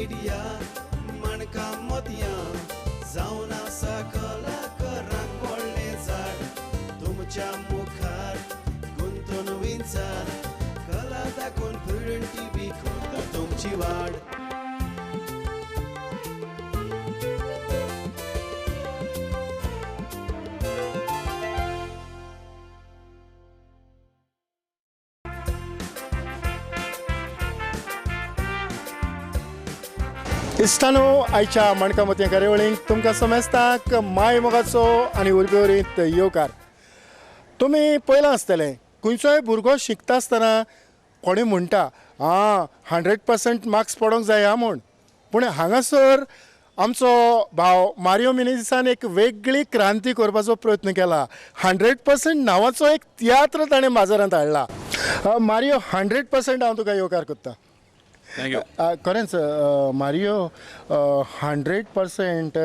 Media माणकां मोतयां जावन आसा कलाकारांक व्हडलें झाड तुमच्या मुखार गुंतून विंचार कला दाखोवन प्रुडंट टीव्ही करता तुमची वाड. इश्टानो आयच्या माणकां मोतयां कार्यावळींक तुमकां समेस्तांक माय मोगाचो आनी उर्बेवरीत येवकार. तुमी पळयलां आसतलें खंयचोय भुरगो शिकता आसतना कोणूय म्हणटा आं 100% मार्क्स पडोंक जाय हा म्हूण, पूण हांगासर आमचो भाव मारियो मिनेझीसान एक वेगळी क्रांती करपाचो प्रयत्न केला. 100% नांवाचो एक तियात्र ताणें बाजारांत हाडला. मारियो, 100% हांव तुका येवकार करता. Thank you. खरेंच मारियो, 100%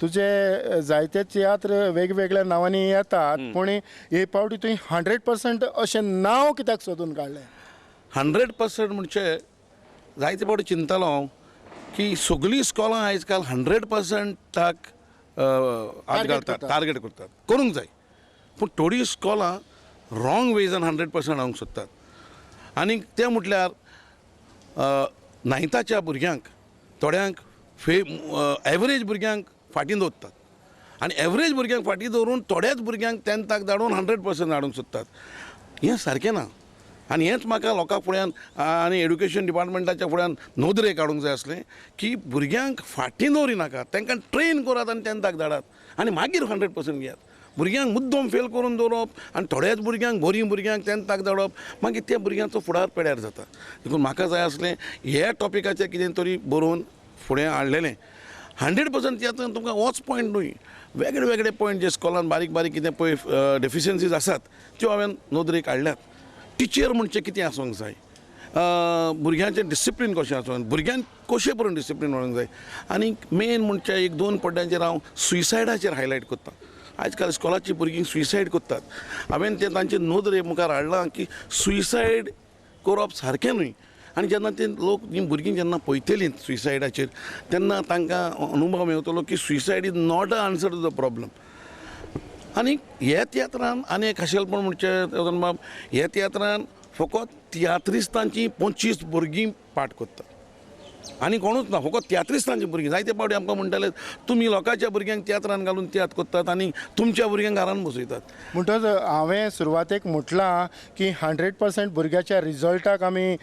तुजे जायते तियात्र वेगवेगळ्या नांवांनी येतात, पूण हे पावटी तुवें 100% अशें नांव कित्याक सोदून काडलें? 100% म्हणजे जायते फावटी चिंततालो हांव की सगळीं इस्कॉलां आयज काल 100%ाक हात घालतात, टार्गेट करतात, करूंक जाय. पूण थोडीं इस्कॉलां रॉंग वेजान 100% हाडूंक सोदतात. आनी तें म्हटल्यार नायन्थाच्या भुरग्यांक थोड्यांक एवरेज भुरग्यांक फाटीं दवरतात आनी एवरेज भुरग्यांक फाटीं दवरून थोड्याच भुरग्यांक टेंथाक धाडून 100% हाडूंक सोदतात. हें सारकें ना आनी हेंच म्हाका लोकां फुड्यान आनी एड्युकेशन डिपार्टमेंटाच्या फुड्यान नदरेक हाडूंक जाय आसलें की भुरग्यांक फाटीं दवरिनाका, तांकां ट्रेन करात आनी टेंथाक धाडात आनी मागीर 100% घेयात. भुरग्यांक मुद्दम फेल करून दवरप आनी थोड्याच भुरग्यांक बरीं भुरग्यांक टेंथाक धाडप, मागीर त्या भुरग्यांचो फुडार पेड्यार जाता. देखून म्हाका जाय आसलें ह्या टॉपिकाचेर कितें तरी बरोवन फुडें हाडलेलें. 100% तियात्रान तुमकां होच पॉयंट न्हय, वेगळे वेगळे पॉयंट जे इस्कॉलान बारीक बारीक कितें पळय डेफिशियन्सीज आसात त्यो हांवें नदरेक हाडल्यात. टिचर म्हणचें कितें आसूंक जाय, भुरग्यांचें डिसिप्लीन कशें आसूंक, भुरग्यांक कशें करून डिसिप्लीन मेळूंक जाय. आनी मेन म्हणचें एक दोन पड्ड्यांचेर हांव सुसायडाचेर हायलायट करता. आयज काल इस्कॉलाची भुरगीं सुसायड करतात. हांवें तें तांचे नदरे मुखार हाडलां की सुसायड करप सारकें न्हय. आनी जेन्ना ते लोक हीं भुरगीं जेन्ना पळयतलीं सुसायडाचेर तेन्ना तांकां अनुभव मेळटलो की suicide is not a answer to the problem. आनी ह्या तियात्रान आनी एक खाशेलपण म्हणचें बाब, ह्या तियात्रान फकत तियात्रिस्तांची 25 भुरगीं पाठ करतात आनी कोणूच ना, फकत तियात्रिस्तांची भुरगीं. जायते फावटी आमकां म्हणटाले तुमी लोकांच्या भुरग्यांक तियात्रान घालून तियात्र करतात आनी तुमच्या भुरग्यांक घरान बसयतात. म्हणटच हांवें सुरवातेक म्हटलां की 100% भुरग्याच्या रिजल्टाक आमी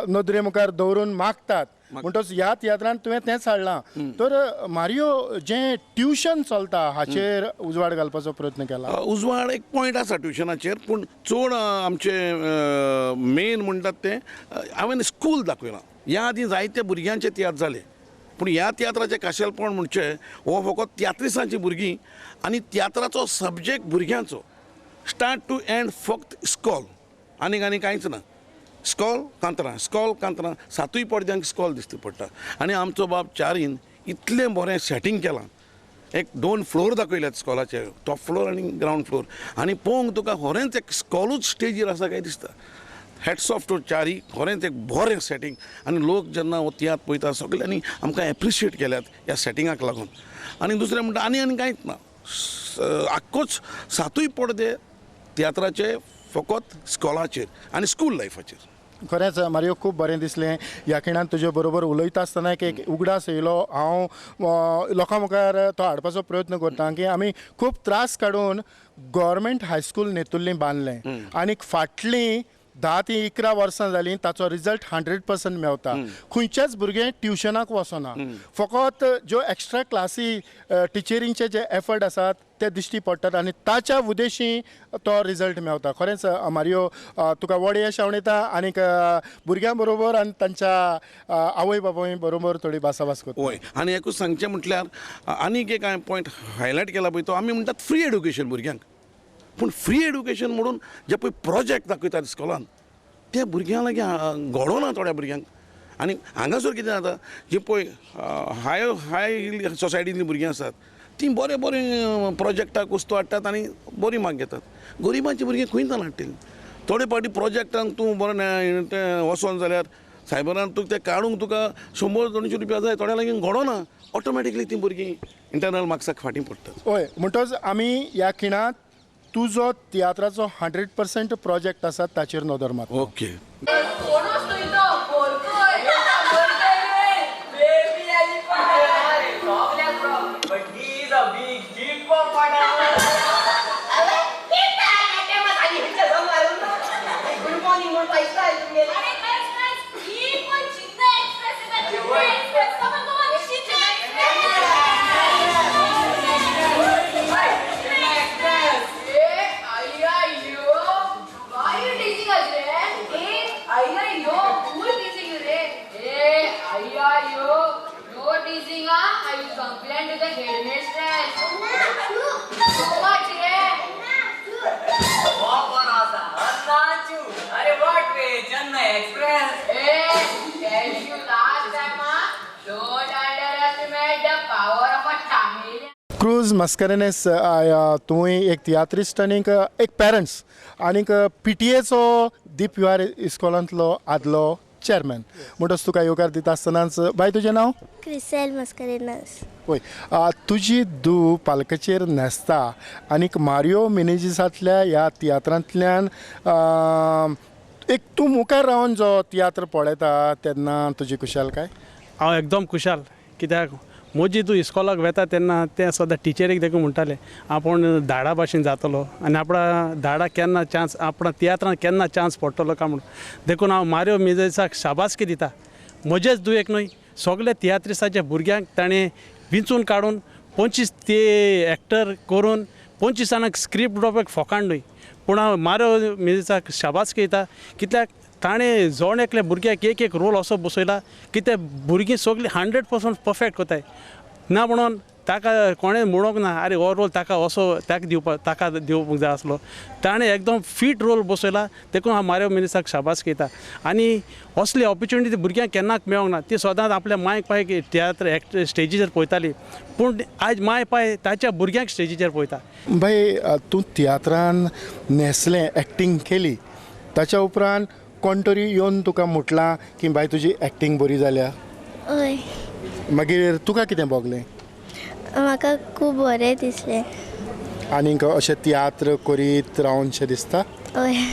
नदरे मुखार दवरून मागतात, म्हणटच ह्या तियात्रान तुवें तेंच हाडलां. तर मारियो, जें ट्युशन चलता हाचेर उजवाड घालपाचो प्रयत्न केला? उजवाड एक पॉयंट आसा ट्युशनाचेर, पूण चड आमचें मेन म्हणटात तें हांवें स्कूल दाखयलां. ह्या आदीं जायते भुरग्यांचे तियात्र जाले, पूण ह्या तियात्राचें खाशेलपण म्हणचें हो फकत तियात्रिस्तांची भुरगीं आनी तियात्राचो सब्जेक्ट भुरग्यांचो स्टार्ट टू एंड फक्त इस्कॉल, आनीक आनी कांयच ना. इस्कॉल कांतरां, इस्कॉल कांतरां, सातूय पडद्यांक इस्कॉल दिसती पडटा. आनी आमचो बाब चारीन इतलें बरें सेटींग केलां, एक 2 फ्लोर दाखयल्यात इस्कॉलाचे, टॉप फ्लोर आनी ग्रावंड फ्लोर, आनी पळोवंक तुका खरेंच एक इस्कॉलूच स्टेजीर आसा काय दिसता. हॅट्स ऑफ टू चारी, खरेंच एक बरें सेटींग. आनी लोक जेन्ना हो तियात्र पळयता सगळ्यांनी आमकां एप्रिशिएट केल्यात ह्या सेटिंगाक लागून. आनी दुसरें म्हणटा आनी आनी कांयच ना, आख्खोच सातूय पडदे तियात्राचे फकत इस्कॉलाचेर आनी स्कूल लायफाचेर. खरेंच मारियो, खूब बरें दिसलें ह्या खिणान तुजे बरोबर उलयता आसतना एक उगडास येयलो. हांव लोकां मुखार तो हाडपाचो प्रयत्न करता की आमी खूब त्रास काडून गव्हर्मेंट हायस्कूल नेतुर्ली बांदलें आनी फाटलीं 10 ते 11 वर्सां जालीं ताचो रिजल्ट 100% मेवता. खंयचेच भुरगें ट्युशनाक वचना, फकत ज्यो एक्स्ट्रा क्लासी टिचरींचे जे एफर्ट आसात ते दिश्टी पडटात आनी ताच्या उद्देशी तो रिजल्ट मेवता. खरेंच मारियो, तुका व्हड यश आवडटा आनीक भुरग्यां बरोबर आनी तांच्या आवय बापूय बरोबर थोडी भासाभास करता. हय, आनी एकूच सांगचें म्हटल्यार आनीक एक हांवें पॉयंट हायलायट केला पळय, तो आमी म्हणटात फ्री एड्युकेशन भुरग्यांक, पूण फ्री एड्युकेशन म्हणून जे पळय प्रोजेक्ट दाखयतात इस्कॉलान ते भुरग्यां लागीं घडोना थोड्या भुरग्यांक. आनी हांगासर कितें जाता, जी पळय हाय हाय सोसायटींतलीं भुरगीं आसात ती बरें बरें प्रोजेक्टाक वस्तू हाडटात आनी बरी मार्क घेतात. गरिबांची भुरगीं खंय हाडटलीं? थोडे फावटी प्रोजेक्टांक तूं बरें तें वचोन जाल्यार सायबरान तुका तें काडूंक तुका 100-200 रुपया जाय, थोड्या लागीं घडोना, ऑटोमॅटिकली ती भुरगीं इंटरनल मार्क्साक फाटीं पडटात. हय, म्हणटच आमी ह्या खिणांत तुजो तियात्राचो 100% प्रोजेक्ट आसा ताचेर नदर मारता. ओके. क्रूज मस्करेनस, तुवें एक तियात्रिस्ट आनीक एक पेरंट्स आनीक पीटीएचो दीप विहार इस्कॉलांतलो आदलो चेअरमॅन, म्हणटच तुका येवकार दिता आसतनाच बाय तुजें नांव? क्रिसेल मस्करेनस. वय, तुजी धूव पालकाचेर न्हेसता आनीक मारियो मिनेजिसांतल्या ह्या तियात्रांतल्यान एक तूं मुखार रावन जो तियात्र पळयता तेन्ना तुजी खुशालकाय? हांव एकदम खुशाल, कित्याक म्हजी तूं इस्कॉलाक वेता तेन्ना तें सदां टिचरीक देखून म्हणटालें आपूण धाडा भाशेन जातलो आनी आपणा धाडा केन्ना चान्स, आपणा तियात्रान केन्ना चान्स पडटलो काय म्हणून. देखून हांव मारियो मिनेजिसाक शाबासकी दिता. म्हजेच दुयेक न्हय, सगळे तियात्रिस्ताच्या भुरग्यांक ताणें विंचून काडून 25 ते एक्टर करून 25 जाणांक स्क्रिप्ट बरोवपाक फोकाण न्हय, पूण हांव मारियो मिनेजिसाक शाबासकी दिता कित्याक ताणें जण एकल्या भुरग्याक एक एक रोल असो बसयला की ते भुरगीं सगळीं 100% परफेक्ट कोताय. ना म्हणून ताका कोणें म्हणूंक ना आरे हो रोल ताका असो ताका दिवपाक ताका दिवपाक जाय आसलो, ताणें एकदम फीट रोल बसयला. देखून हांव मारियो मिनेजिसाक शाबासकी दिता. आनी असली ऑपॉर्च्युनिटी भुरग्यांक केन्नाच मेळोंक ना. ती सदांच आपल्या मांय पायक तियात्र एक्ट स्टेजीचेर पळयताली, पूण आयज मांय पाय ताच्या भुरग्यांक स्टेजीचेर पळयता. बाय, तूं तियात्रान न्हेसलें, एक्टींग केली, ताच्या उपरांत कोण तरी येवन तुका म्हटलां की बाय तुजी एक्टींग बरी जाल्या? हय. मागीर तुका कितें भोगलें? म्हाका खूब बरें दिसलें. आनीक अशें तियात्र करीत रावनशें दिसता? हय.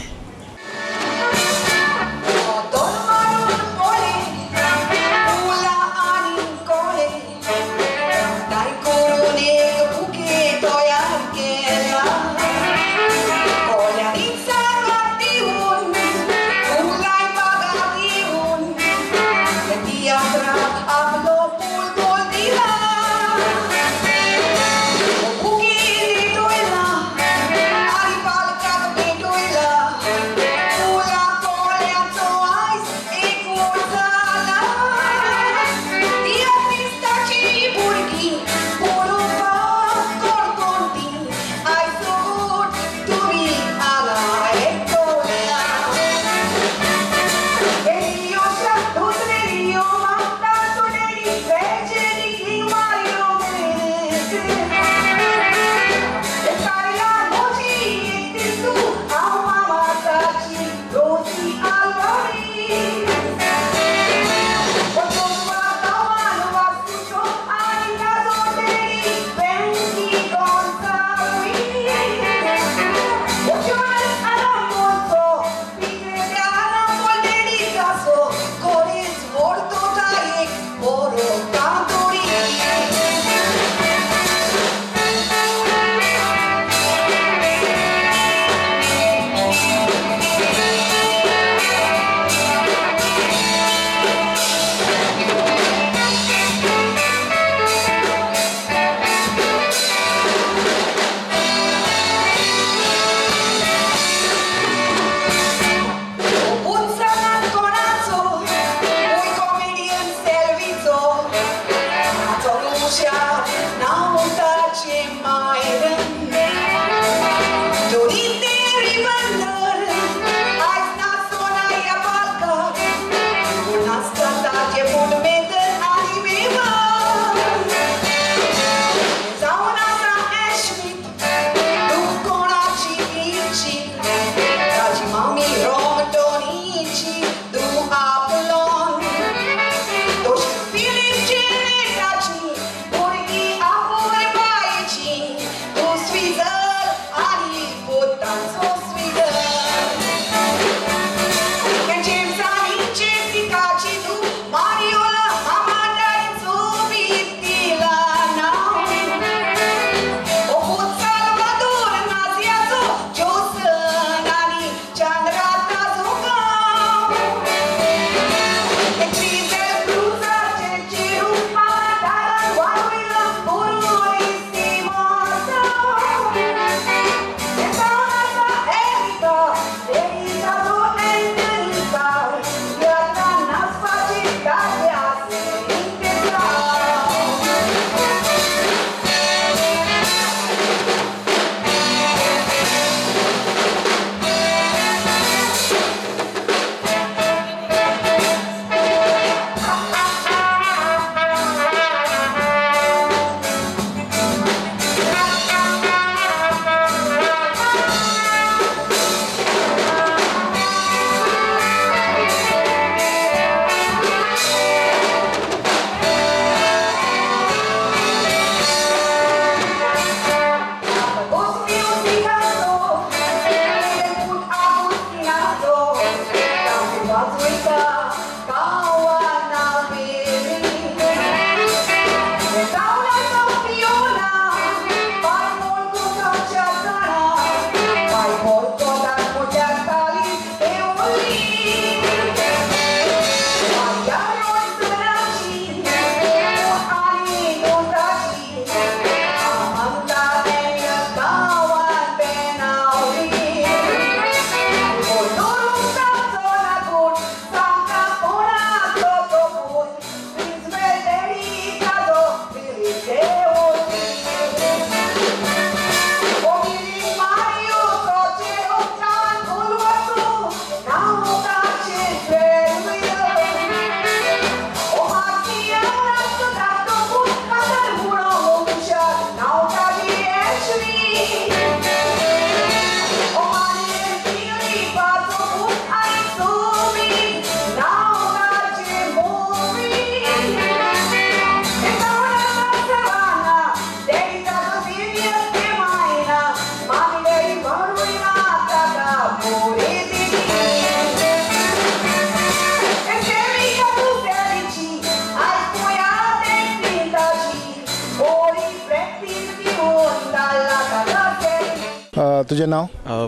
तुजें नांव?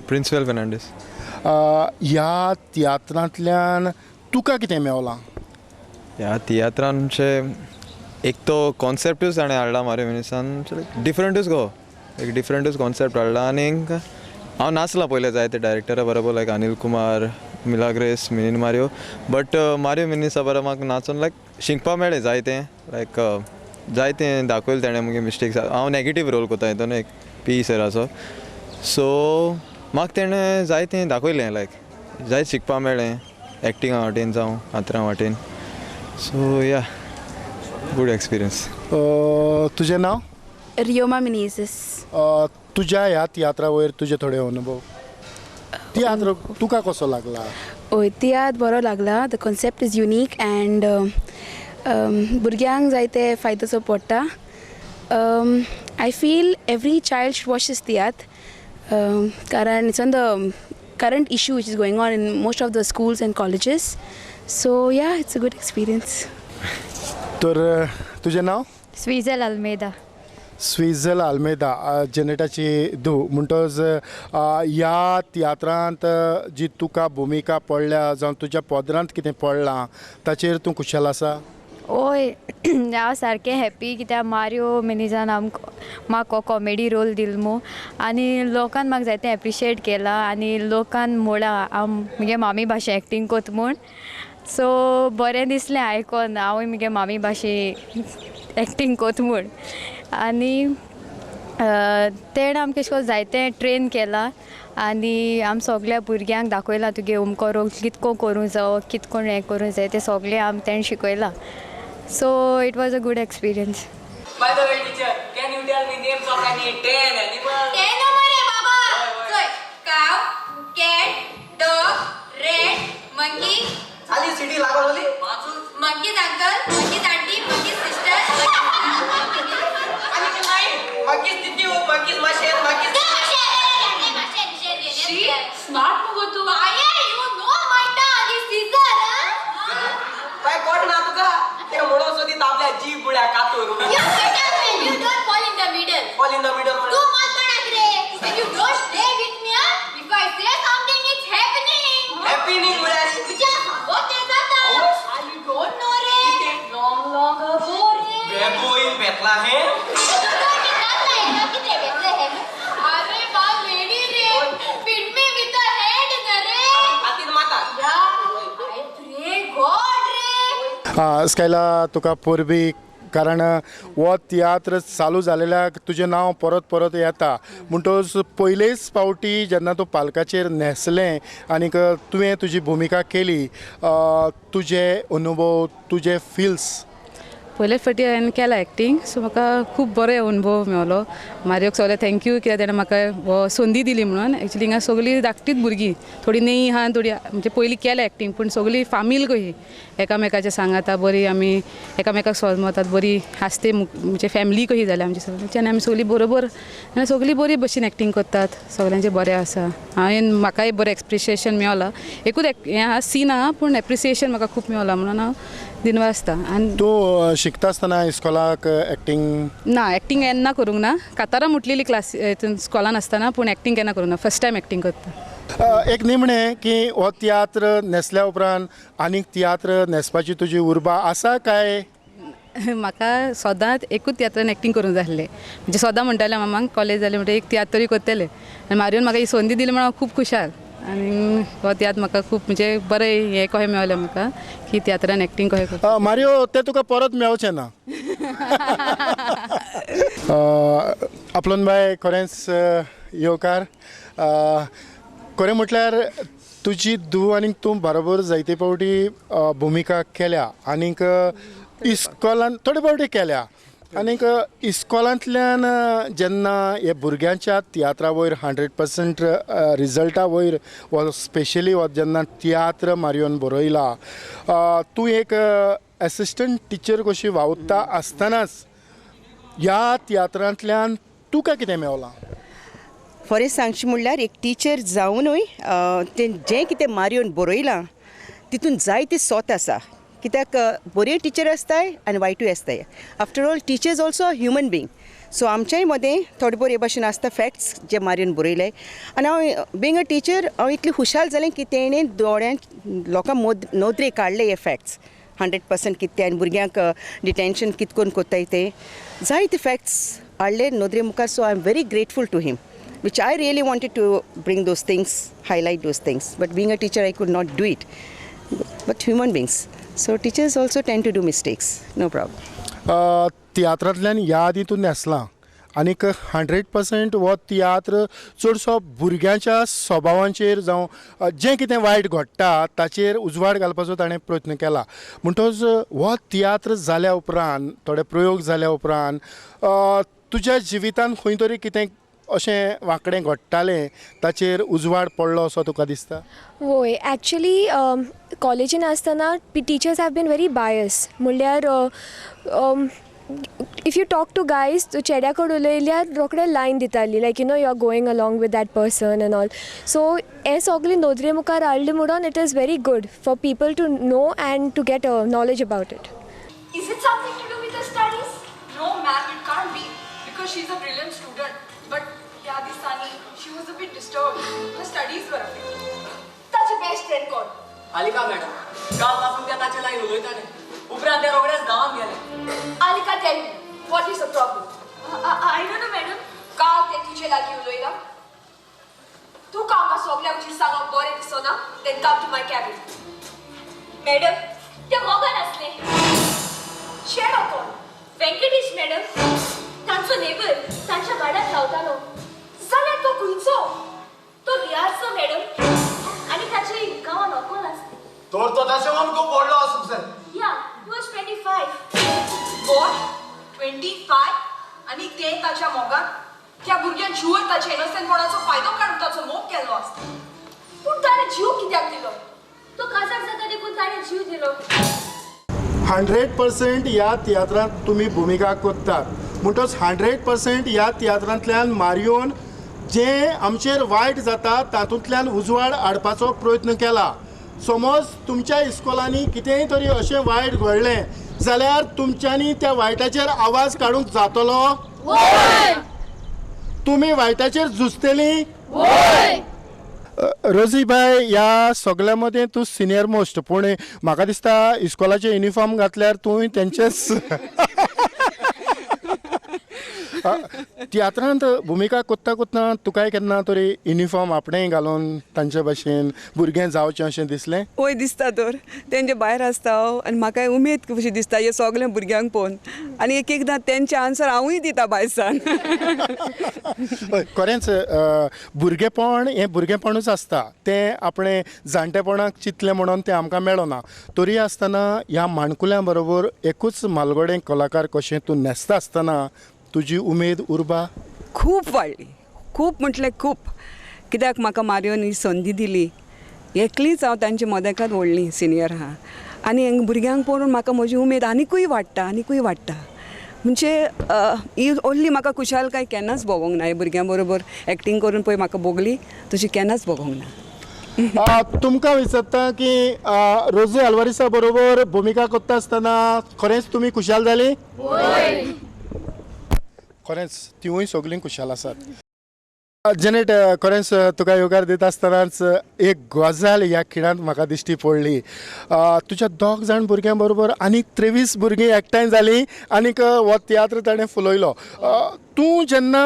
प्रिन्सवेल फेर्नांडीस. ह्या तियात्रांतल्यान तुका कितें मेवलां? ह्या तियात्रान म्हणजे एक तो कॉन्सेप्टूच ताणें हाडला मारियो मिनेझीसान, डिफरंटूच गो, एक डिफरंटूच कॉन्सेप्ट हाडला. आनी हांव नाचलां पयलें जायते डायरेक्टरा बरोबर, लायक अनिल कुमार, मिलाग्रेस, मिनीन मारियो, बट मारियो मिनेझीसा बरोबर म्हाका नाचून लायक शिकपा मेळ्ळें जायतें, लायक जायतें दाखयलें तेणें मुगे मिस्टेक्स. हांव नेगेटीव रोल करता हितून, एक पी सराचो, सो म्हाका तेणें जायतें दाखयलें, लायक जायतें शिकपा मेळ्ळें एक्टिंगा वाटेन जावं कातरां वाटेन. सो या, गूड एक्सपिरियन्स. तुजें नांव? रियोमा मिनेझीस. तुज्या ह्या तियात्रा वयर तुजे थोडे अनुभव. तियात्र तुका कसो लागला? हय, तियात्र बरो लागला. The concept is unique and भुरग्यांक जायते फायदोसो पडटा. I feel every child should watch this tiatr कारण it's on the current issue which is going on in most of the schools and colleges. So yeah, it's a good experience. तर तुजें नांव? स्विजल अल्मेदा. स्विजल आल्मेदा, जेनेटाची धूव. म्हणटच ह्या तियात्रांत जी तुका भुमिका पडल्या जावं तुज्या पदरांत कितें पडलां ताचेर तूं खुशाल आसा? ओय, हांव सारकें हॅप्पी कित्याक मारियो मिनेझान आमकां म्हाका कॉमेडी रोल दिल मू आनी लोकान म्हाका जायतें एप्रिशिएट केलां आनी लोकान म्हळां हांव मुगे मामी भाशेन एक्टींग कोत म्हूण. सो बरें दिसलें आयकोन हांवूय मुगे मामी भाशेन एक्टींग कोत म्हूण. आनी तेणें आमकां अशें करून जायतें ट्रेन केलां आनी आम सगल्या भुरग्यांक दाखयलां तुगे अमको रोल कितको करूं जावो, कितको हें करूं जाय तें सगळें आम तेणें शिकयलां. So it was a good experience. By the way, teacher, can you tell me names of any 10 animals? 10 मरे बाबा. चल, cow, cat, dog, rat, monkey. झाली सिटी लागून Holi? Monkey's uncle, monkey's auntie, monkey's sister. आणि ती नाही, monkey's दिदी हो, monkey's machine, monkey's. She smart मुगो तू. आये, you know म्हणता आणि सीझर. काय कोण ना तुका? ते म्हणून सोदीत आपल्या जीभ मुळ्या कातूर. You shut up and you don't fall in the middle. Fall in the middle. तू मत म्हणत रे. And you don't play with me, huh? If I say something, it's happening. Happening मुळ्या. तुझ्या सांगो ते जाता. You don't know रे. Long long ago रे. बेगोइन बेतला हे. अरे बा लेडी रे. Beat me with the head न रे. हातीन माता. Yeah, I pray God रे. स्कायला, तुका परबी, कारण हो तियात्र चालू जालेल्याक तुजें नांव परत परत येता. म्हणटच पयलेच फावटी जेन्ना तूं पालकाचेर न्हेसलें आनीक तुवें तुजी भुमिका केली, तुजे अनुभव, तुजे फिल्स? पयलेच फावटी हांवें केला एक्टींग, सो म्हाका खूब बरो अनुभव मेवलो. मारियोक सगळें thank you कित्याक तेणें म्हाका हो संदी दिली म्हणून. एक्चुली हिंगा सगळीं धाकटीच भुरगीं, थोडीं नयी आहा, थोडीं म्हणजे पयलीं केल्या एक्टींग, पूण सगळीं फामील कशी एकामेकाच्या सांगाता बरी, आमी एकामेकाक सोजमतात बरी हांसते, म्हणजे फॅमिली कशी जाल्या आमची सगळ्यांची. आनी आमी सगळीं बरोबर आनी सगळीं बरी भशेन एक्टींग करतात, सगळ्यांचें बरें आसा. हांवें म्हाकाय बरें एप्रिसिएशन मेवलां. एकूच हें आहा सीन आहा, पूण एप्रिसिएशन म्हाका खूब मेवलां म्हणून हांव दिनवासता. आनी तूं शिकता आसतना इस्कॉलाक एक्टींग? ना, एक्टींग केन्ना करूंक ना. कातारां म्हटलेली क्लास स्कॉलान आसतना, पूण एक्टींग केन्ना करूंक ना. फर्स्ट टायम एक्टींग करता. एक निमणें की हो तियात्र न्हेसल्या उपरांत आनीक तियात्र न्हेसपाची तुजी उर्बा आसा काय? म्हाका सदांच एकूच तियात्रान एक्टींग करूंक जाय आसलें. म्हणजे सदां म्हणटालें मामाक कॉलेज जालें म्हणटकीर एक तियात्र तरी करतलें. आनी मारियोन म्हाका ही संदी दिली म्हणून हांव खूब खुशाल. आनी हो तियात्र म्हाका खूब म्हणजे बरें हें कशें मेवलें म्हाका की तियात्रान एक्टींग कशें करता. मारियो, तें तुका परत मेवचें ना. आपलोन बाय, खरेंच येवकार. खरें म्हटल्यार तुजी धूव आनी तूं बरोबर जायते फावटी भुमिका केल्या आनीक इस्कॉलान थोडे फावटी केल्या आनीक इस्कॉलांतल्यान जेन्ना हे भुरग्यांच्या तियात्रा वयर 100% रिजल्टा वयर वा स्पेशली हो जेन्ना तियात्र मारियोन बरयला, तूं एक एसिस्टंट टिचर कशी वावुरता आसतनाच ह्या तियात्रांतल्यान तुका कितें मेवलां? फॉर सांगचें म्हणल्यार एक टिचर जावनूय तें जें कितें मारियोन बरयलां तितून जायते सोत आसा. कित्याक बऱ्यो टिचर आसताय आनी वायटूय आसताय. After all teachers also human being. So आमच्याय मदें थोडे भोर हे भाशेन आसता फॅक्ट्स जे मारियोन बरयले आनी हांव बींग अ टिचर हांव इतलें खुशाल जालें की तेणें दोळ्यां लोकां नदरेक काडले हे फॅक्ट्स 100% कितें आनी भुरग्यांक डिटेंशन कित कोन्न कोत्ताय ते जायते फॅक्ट्स हाडले नदरे मुखार. So I am very grateful to him, which I really wanted to bring those things, highlight those things. But being a teacher, I could not do it. But human beings, so teachers also tend to do mistakes, no problem. तियात्रांतल्यान ह्या आदी तूं न्हेसलां आनीक 100% हो तियात्र चडसो भुरग्यांच्या स्वभावांचेर जावं जें कितें वायट घडटा ताचेर उजवाड घालपाचो ताणें प्रयत्न केला. म्हणटकच हो तियात्र जाल्या उपरांत थोडे प्रयोग जाल्या उपरांत तुज्या जिवितांत खंय तरी कितें अशें वांकडें घडटालें ताचेर उजवाड पडलो असो तुका दिसता? वय, एक्चुली कॉलेजीन आसतना teachers have been very bias. म्हणल्यार if you talk to guys चेड्या कडेन उलयल्यार रोखडे लायन दिताली, like you know you are going along with that person and all. So हें सगळें नदरे मुखार हाडलें म्हणून it is very good for people to know and to get a knowledge about it. Is it something to do with her studies? No ma'am, it can't be because she is a brilliant student. But ह्या दिसांनी she was a bit disturbed. Her studies were affected. ताची best friend कोण? आलिका madam. काल पासून त्या ताचे लागीं उलयतालें, उपरांत ते रोखडेच गांवांत गेले. Alika, tell me what is the problem? I don't know madam. काल ते तुजे लागीं उलयला, तुका आमकां सगल्यांक सांगप बरें दिसना, then come to my cabin. Madam, ते मोगान आसले. चेडो कोण? वेंकटेश मॅडम, तांचो नेबर, तांच्या वाड्यार रावतालो. जाल्यार तो खंयचो? तो बिहारचो मॅडम, आनी ताचे गांवान व्हंकल आसली. तर तो ताचे आमकां व्हडलो आसूंक जाय. Yeah, he was 25. What? 25? आनी ते ताच्या मोगान? त्या भुरग्यान शुअर ताच्या इनोसंटपणाचो फायदो काडून ताचो मोग केल्लो आसता. पूण ताणें जीव कित्याक दिलो? तो काजार जाता देखून ताणें जीव दिलो. 100% ह्या तियात्रांत तुमी भुमिका करतात म्हणटच 100% ह्या तियात्रांतल्यान मारियोन जें आमचेर वायट जाता तातूंतल्यान उजवाड हाडपाचो प्रयत्न केला. समज तुमच्या इस्कोलांनी कितेंय तरी अशें वायट घडलें जाल्यार तुमच्यांनी त्या वायटाचेर आवाज काडूंक जातलो? तुमी वायटाचेर झुजतलीं? रोजी बाय, ह्या सगळ्या मदें तूं सिनियर मोस्ट, पूण म्हाका दिसता इस्कोलाचें युनिफॉर्म घातल्यार तूं तेंचेच तियात्रांत भुमिका कोत्ता कोत्ता तुकाय केन्ना तरी युनिफॉर्म आपणें घालून तांचे भाशेन भुरगें जावचें अशें दिसलें? वय दिसता तर, तेंचे भायर आसता हांव आनी म्हाकाय उमेद कशी दिसता हे सगळे भुरग्यांक पळोवन, आनी एक एकदां तेंचे आन्सर हांवूय दिता भायसान. हय, खरेंच भुरगेपण हें भुरगेपणूच आसता, तें आपणें जाणटेपणाक चिंतलें म्हणून तें आमकां मेळना. तरी आसतना ह्या माणकुल्या बरोबर एकूच मालगोडें कलाकार कशें तूं न्हेसता आसतना तुजी उमेद उर्बा खूब वाडली, खूब म्हटलें खूब. कित्याक म्हाका मारियोन ही संदी दिली, एकलीच हांव तांचे मदेकात व्हडली सिनियर आहा, आनी भुरग्यांक पळोवन म्हाका म्हजी उमेद आनिकूय वाडटा, आनिकूय वाडटा. म्हणजे ही ओन्ली म्हाका खुशालकाय केन्नाच भोगोंक ना, हे भुरग्यां बरोबर एक्टींग करून पळय म्हाका भोगली तशी केन्नाच भोगोंक ना. तुमकां विचारता की रोजी आल्वारीसा बरोबर भुमिका करता आसतना खरेंच तुमी खुशाल जाली? खरेंच तिवूय सगळीं खुशाल आसात. जेनेट, खरेंच तुका येवकार दिता आसतनाच एक गजाल ह्या खिणांत म्हाका दिश्टी पडली. तुज्या 2 जाण भुरग्यां बरोबर आनीक 23 भुरगीं एकठांय जालीं आनीक हो तियात्र ताणें फुलयलो. तूं जेन्ना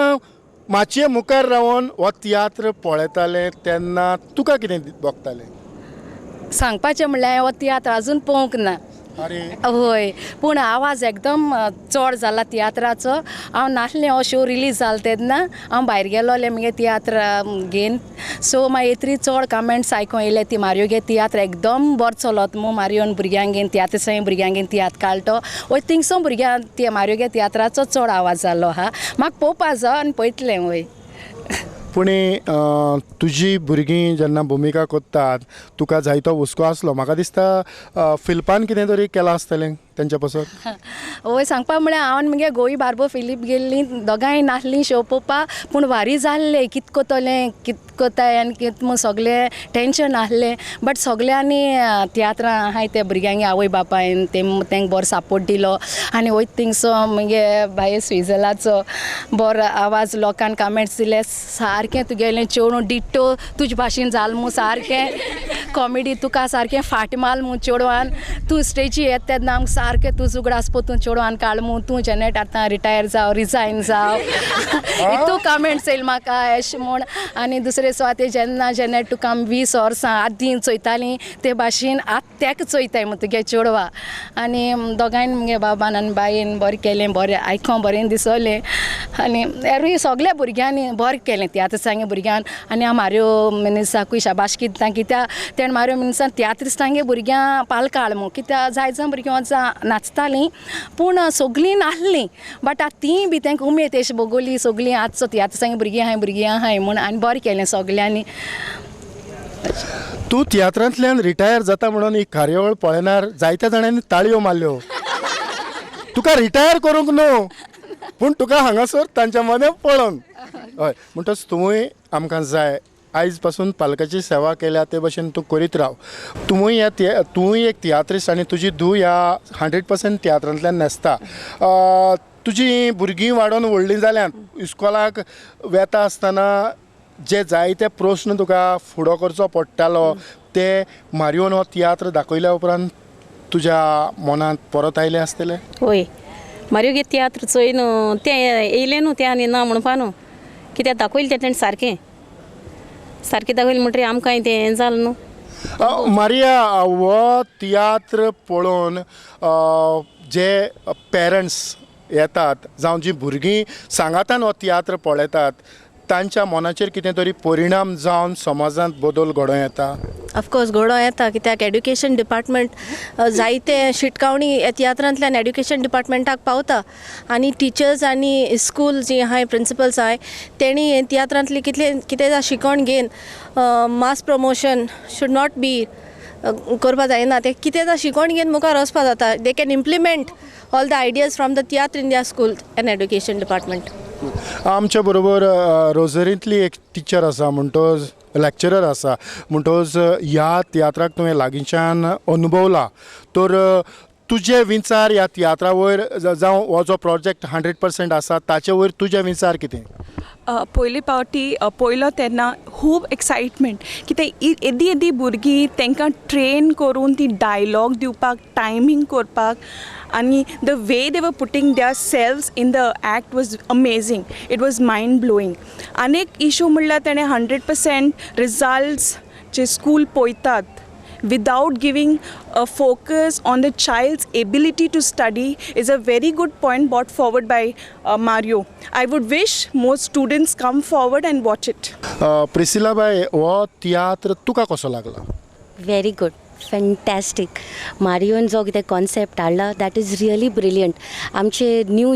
माचये मुखार रावन हो तियात्र पळयतालें तेन्ना तुका कितें भोगतालें? सांगपाचें म्हणल्यार हो तियात्र आजून पळोवंक ना. हय, पूण आवाज एकदम चड जाला तियात्राचो. हांव नासलें हो शो रिलीज जालो तेन्ना, हांव भायर गेलोलें मुगे तियात्र घेवन. सो मागीर येतरी चड कमेंट्स आयकों येयले ती मारियो गे तियात्र एकदम बरो चलत मू, मारियोन भुरग्यांक घेवन तियात्र भुरग्यांक घेवन तियात्र काडटो. वय थिंगसून भुरग्यांक मारियो गे तियात्राचो चड आवाज जालो आहा. म्हाका पळोवपा जाय आनी पळयतलें. वय, पूण तुजी भुरगीं जेन्ना भुमिका करतात तुका जायतो हुस्को आसलो. म्हाका दिसता फिल्पान कितें तरी केलां आसतलें तेंच्या पासत? वय सांगपा म्हळ्यार हांव आनी मुगे गोई बारबो फिलीप गेल्लीं, दोगांय नासलीं शो पळोवपा, पूण वारी जाल्लें कित कोतोलें कित कोताय आनी कित म्हूण सगळें टेंशन आहलें. बट सगल्यांनी तियात्रां आहाय ते भुरग्यांगे आवय बापायन तेंक बरो सपोर्ट दिलो. आनी वयता थिंगसो मुगे भाई स्विजलाचो बरो आवाज, लोकांक कमेंट्स दिले सारकें तुगेलें चेडूं डिट्टो तुजे भाशेन जाल मू, सारकें कॉमेडी तुका सारकें फाट माल मू चेडवान, तूं स्टेजी येता तेन्ना आमकां सारकें तुज उगडास पोतून चेडवान काड मू, तूं जेनेट आतां रिटायर जाव, रिजायन जाव, इतू कमेंट्स येयले म्हाका एशें म्हूण. आनी दुसरे सुवाते जेन्ना जेनेट तुका आमी 20 वर्सां आदीं चोयतालीं ते भाशेन आतां तेका चोयताय मू तुगे चेडवा. आनी दोगांयन मुगे बाबान आनी बायेन बरें केलें, बरें आयकों बरें दिसलें. आनी एरूय सगल्या भुरग्यांनी बरें केलें तियात्रांगे भुरग्यान. आनी हांव मारियो मिनिसाकूय शाबासकी दिता कित्याक तेणें मारियो मिनिसान तियात्रिस्तांगे भुरग्यां पालक हाड मू, कित्याक जाय जाण भुरगीं वचां नाचतालीं पूण सगलीं नासलीं, बट आतां तीं बी तेंकां उमेद अशी भोगोली सगलीं आजचो तियात्रांगे भुरगीं आहाय भुरगीं आहाय म्हूण, आनी बरें केलें सगल्यांनी. तूं तियात्रांतल्यान रिटायर जाता म्हणून ही कार्यावळ पळयनार जायत्या जाणांनी ताळयो मारल्यो. तुका रिटायर करूंक न्हू पूण तुका हांगासर तांच्या मदें पळोवंक. हय, म्हणटच तुवूय आमकां जाय आयज पासून पालकाची सेवा केल्या ते भशेन तूं करीत राव. तुवूय ह्या तूंय एक तियात्रिस्ट आनी तुजी धूव ह्या 100% तियात्रांतल्यान न्हेसता. तुजी भुरगीं वाडोवन व्हडलीं जाल्यांत, इस्कोलाक वेता आसतना जे जायते प्रस्न तुका फुडो करचो पडटालो ते मारियोन हो तियात्र दाखयल्या उपरांत तुज्या मनांत परत आयले आसतले? वय, मारियो गे तियात्र चोय न्हू तें येयलें न्हू तें आनी ना म्हणपा न्हू, कित्याक दाखयलें तें तेणें सारकें सारकें दाखयलें म्हणटरीर आमकांय तें हें जालें न्हू. मारिया, हो तियात्र पळोवन जे पेरंट्स येतात जावं जी भुरगीं सांगातान हो तियात्र पळयतात तांच्या मनाचेर कितें तरी परिणाम जावन समाजांत बदल घडोवं येता? ऑफकोर्स घडोवं येता, कित्याक एड्युकेशन डिपार्टमेंट जायते शिटकावणी तियात्रांतल्यान एड्युकेशन डिपार्टमेंटाक पावता आनी टिचर्स आनी स्कूल जी आहाय प्रिंसिपल्स आहाय तेणी तियात्रांतली कितले कितें शिकोवन घेवन mass promotion should not be करपा जायना, तें कितें शिकोवन घेवन मुखार वचपा जाता. They can implement all the ideas from the tiatr in their school and education department. आमच्या बरोबर रोजरींतली एक टिचर आसा म्हणटोच लेक्चरर आसा म्हणटोच ह्या तियात्राक तुवें लागींच्यान अनुभवला, तर तुजे विचार ह्या तियात्रा वयर जावं हो जो प्रोजेक्ट 100% आसा ताचे वयर तुजे विचार कितें? पयले पावटी पयलो तेन्ना खूब एक्सायटमेंट की ते येदी येदी भुरगीं तांकां ट्रेन करून ती डायलॉग दिवपाक, टायमींग करपाक, आनी the way they were putting their selves in the act was amazing, it was mind blowing. आनी एक इशू म्हणल्यार तेणें 100% रिजल्ट्स जे स्कूल पळयतात without giving a focus on the child's ability to study is a very good point brought forward by Mario. I would wish more students come forward and watch it. Priscilla bhai, हो तियात्र तुका कसो लागला? Very good, fantastic. मारियोन जो कितें concept हाडला that is really brilliant. आमचे new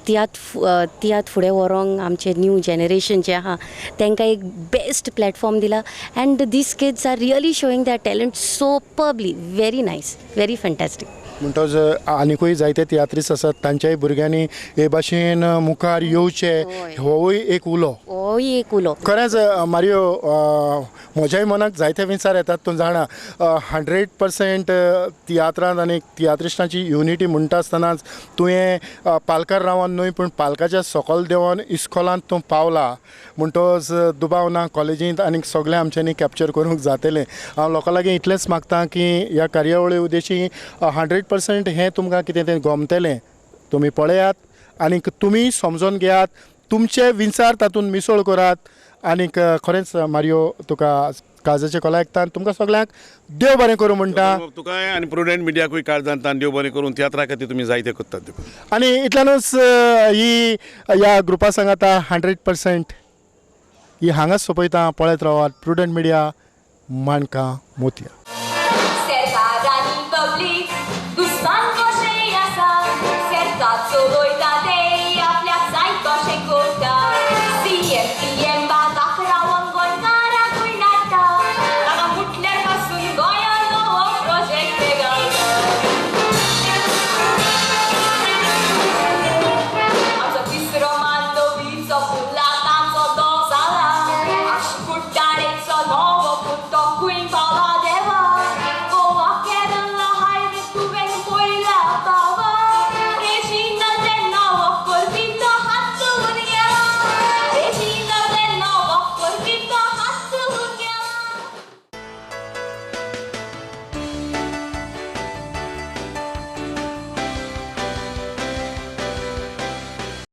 तियात्र फुडें व्हरोंक आमचे न्यू जनरेशन जें आहा तांकां एक बेस्ट प्लॅटफॉर्म दिला and these kids are really showing their talent superbly. Very nice, very fantastic. म्हणटच आनिकूय जायते तियात्रिस्ट आसात तांच्याय भुरग्यांनी हे भाशेन मुखार येवचे, होवूय एक उलो, होवूय एक उलो. खरेंच मारियो, म्हज्याय मनाक जायते विचार येतात तूं जाणा. 100% तियात्रांत आनी तियात्रिस्टांची युनिटी म्हणटा आसतनाच तुवें पालकार रावन न्हय पूण पालकाच्या सकल देंवन इस्कोलांत तूं पावला म्हणटच दुबाव ना कॉलेजींत आनी सगळें आमच्यांनी कॅप्चर करूंक जातलें. हांव लोकां लागीं इतलेंच मागता की ह्या कार्यावळी उद्देशी 100% हें तुमकां कितें तें गमतलें, तुमी पळयात आनीक तुमी समजून घेयात, तुमचे विचार तातूंत मिसळ करात. आनीक खरेंच मारियो, तुका काळजाचे कोला आयकता तुमकां सगळ्यांक देव बरें करूं म्हणटा. तुका आनी प्रुडंट मिडियाकूय काळजांत देव बरें करूं. तियात्रा खातीर तुमी जायते करतात. आनी इतल्यानूच ही ह्या ग्रुपा सांगाता 100% ही हांगाच सोंपयता. पळयत रावात प्रुडंट मिडिया, माणकां मोतयां.